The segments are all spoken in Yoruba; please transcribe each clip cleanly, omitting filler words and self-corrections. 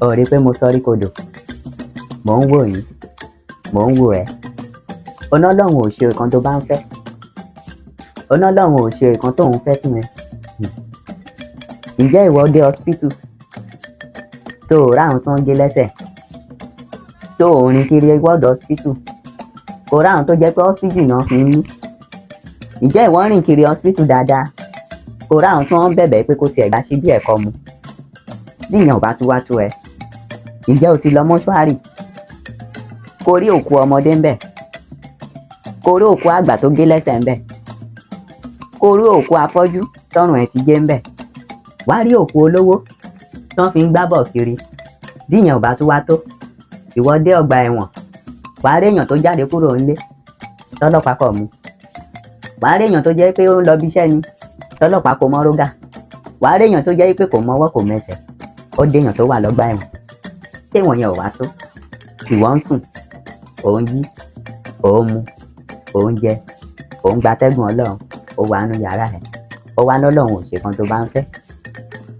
Ó rí i pé mo sọrí kodò. Mò ń wò yín, mò ń wò ẹ́. Ọ̀nà Ọlọ́run ò ṣe nǹkan tó bá ń fẹ́. Ọ̀nà Ọlọ́run ò ṣe nǹkan tóun fẹ́ fún ẹ. Ǹjẹ́ ìwọ dé hospital tó o ráhùn tó ń gé lẹ́sẹ̀, tó o rìn kiri ward hospital kò ráhùn tó jẹ́ pé oxygen náà fi ń mí? Ǹjẹ́ ìwọ rìn kiri hospital dáadáa kò ráhùn tó ń bẹ̀bẹ̀ pé kó tiẹ̀ gba síbí ẹ̀kọ́ mu? Bí ìyẹn ò bá tún wá tó ẹ, ǹjẹ́ o ti lọ mọ́ṣúárì kó rí òkú ọmọdé ń bẹ̀, kó rí òkú àgbà tó gé lẹ́sẹ̀ ń bẹ̀, kó rí òkú afọ́jú tọrùn ẹ̀ ti gé ń bẹ̀, wá rí òkú olówó tán fi ń gbábọ̀ kiri? Bí ìyẹn ò bá tún wá tó, ìwọ dé ọgbà ẹ̀wọ̀n, wàá rí èèyàn tó jáde kúrò ńlé tọ́lọ́pàá kọ̀ mú, wàá rí èèyàn tó jẹ́ pé ó ń lọ bí iṣẹ́ ni tọ́lọ́pàá kò mọ́ rógà, wàá rí èèyàn tó jẹ́ pé kò mọwọ́ kò mẹsẹ̀, ó dé èèyàn tó wà lọ́gbà ẹ̀wọ̀n. Ṣé ìwọ̀n yẹn ò wá tó? Ìwọ ń sùn, ò ń jí, ò ń mu, ò ń jẹ, ò ń gbatẹ́gùn Ọlọ́run, ó wà nínú yàrá ẹ̀, ó wá lọ́lọ́run ò ṣe kan tó bá ń fẹ́.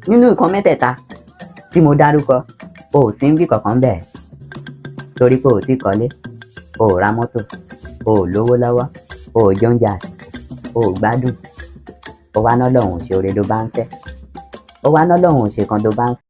Nínú nǹkan mẹ́tẹ̀ẹ̀ta tí mo dárúkọ, o ò sí níbì kankan bẹ́ẹ̀, torí pé o ò tí kọ́lé, o ò ra mọ́tò, o ò lówó lọ́wọ́, o ò jẹ oúnjẹ àsìkò, o ò gbádùn. Ó wá lọ́lọ́run ò ṣe oore ló bá ń fẹ́, ó wá lọ́lọ́run ò ṣe kan tó bá ń fẹ́.